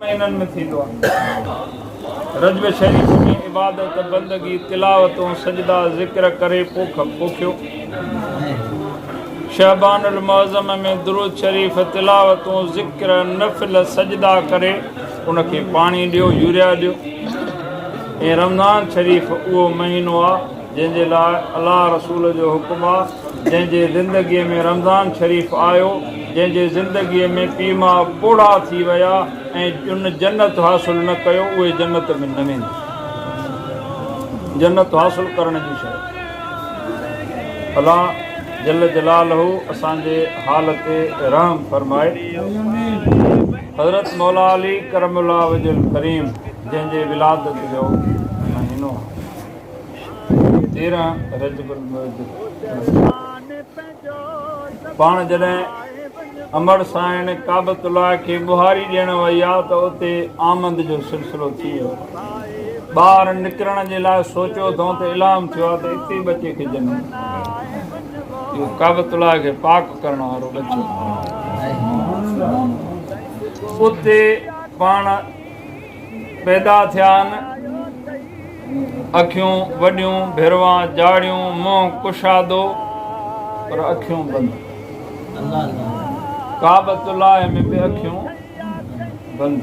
مهينن ۾ ٿيندو آهي. رجب شريف ۾ عبادت، بندگي، تلاوتون، سجدا، ذڪر ڪري پوک پوکيو. شعبان المعظم ۾ درود شريف، تلاوتون، ذڪر، نفل، سجدا ڪري ان کي پاڻي ڏيو، يوريا ڏيو. ۽ رمضان شريف اهو مهينو آهي جنهن جي لاء الله رسول جو حڪم آهي جنهن جي زندگيء ۾ رمضان شريف آيو، جنهن جي زندگيء ۾ پيء ماء پوڙها ٿي ويا ۽ ان جنت حاصل نه ڪيو، اهي جنت ۾ نه ويندا. جنت حاصل ڪرڻ جي شرط. الله جل جلاله اسان جي حال تي رحم فرمائي. حضرت مولا علي ڪرم الله وجه الڪريم جنهن جي ولادت جو مهينو آهي. 13 رجب المعظم پاڻ جڏهن امڙ سائڻ ڪعبة الله کي ٻهاري ڏيڻ وئي آ ته اتي آمد جو سلسلو ٿي ويو. ٻاهر نڪرڻ جي لاء سوچيو اٿئون ته الهام ٿيو آ ته اتي ٻچي کي جنم اهو ڪعبة الله کي پاڪ ڪرڻ وارو ٻچو اتي پاڻ پيدا ٿيا آهن. اکيون وڏيون، ڀروان جاڙيون، منهن ڪشادو، پر اکيون بند. ڪعبة الله ۾ به اکيون بند.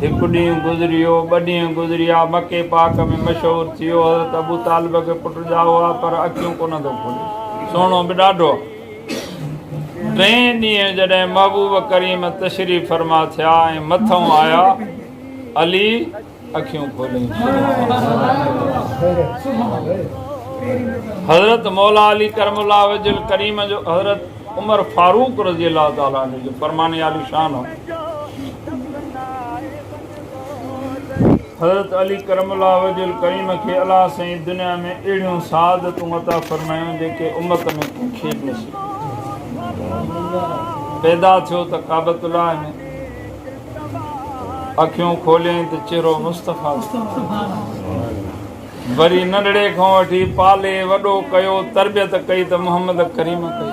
هڪ ڏينهن گذريو، ٻه ڏينهن گذريا، مڪي پاڪ ۾ مشهور ٿي ويو، حضرت ابو طالب کي پٽ ڄائو آهي، پر اکيون ڪونه ٿو کولي. سهڻو به ڏاڍو آهي. ٽئين ڏينهن جڏهن محبوب ڪريم تشريف فرما ٿيا ۽ مٿئون آيا، علي اکيون کوليائين. حضرت مولا علي ڪرم الله وجه الڪريم جو حضرت عمر فاروق رضي الله تعالٰي عنه جو فرمان عالي شان هو. حضرت علي ڪرم الله وجه الڪريم کي الله سائين دنيا ۾ اهڙيون سعادتون عطا فرمايون جيڪي امت ۾ ڪنهن کي به نصيب پيدا ٿيو ته ڪعبة الله ۾ اکيون کوليائين ته چهرو مصطفيٰ وري ننڍڙي کان وٺي پالي وڏو ڪيو تربيت ڪئي ته محمد ڪريم ڪئي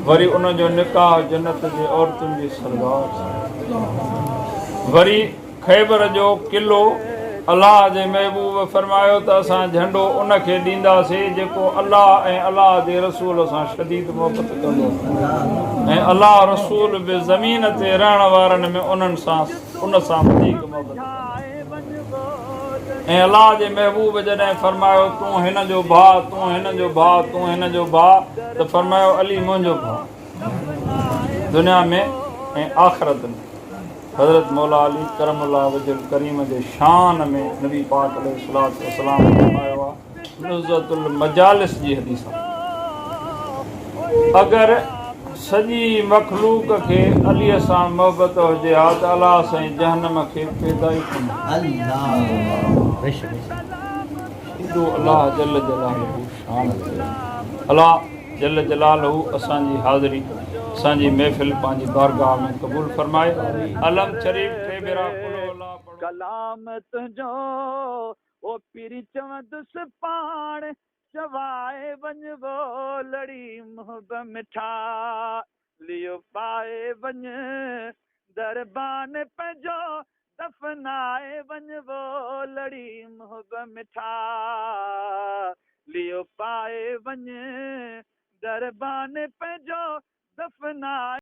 وري ان جو نڪاح جنت جي عورتن جي سردار وري خيبر جو قلعو، الله جي محبوب فرمايو ته اسان جهنڊو ان کي ڏينداسين جيڪو الله ۽ الله جي رسول سان شديد محبت ڪندو ۽ الله رسول به زمين تي رهڻ وارن ۾ انهن سان ان سان وڌيڪ محبت ڪندو ۽ الله جي محبوب جڏهن فرمايو تون هن جو ڀاء تون هن جو ڀاء تون هن جو ڀاء ته فرمايو علي منهنجو ڀاء دنيا ۾ ۽ آخرت ۾ حضرت مولا علي ڪرم الله وجه الڪريم جي شان ۾ نبي پاڪ عليه الصلوة والسلام فرمايو آ نزهت المجالس جي حديث آ اگر سڄي مخلوق کي علي سان محبت هجي ها ته الله سائين جهنم کي پيدا ئي ڪونه ايڏو الله جل جلاله شان الله جل جلاله اسان جي حاضري اسان جي محفل پنهنجي بارگاهه ۾ قبول فرمائي علم شريف ٽي ڀيرا قل هو الله پڙهو. ڪلام تنهنجو او پرين چوندس پاڻ چوائي وڃ وولڙي محب مٺا ليو پائي وڃ دربان پنهنجو دفنائي وڃ وولڙي محب مٺا ليو پائي وڃ دربان پنهنجو دفنائي.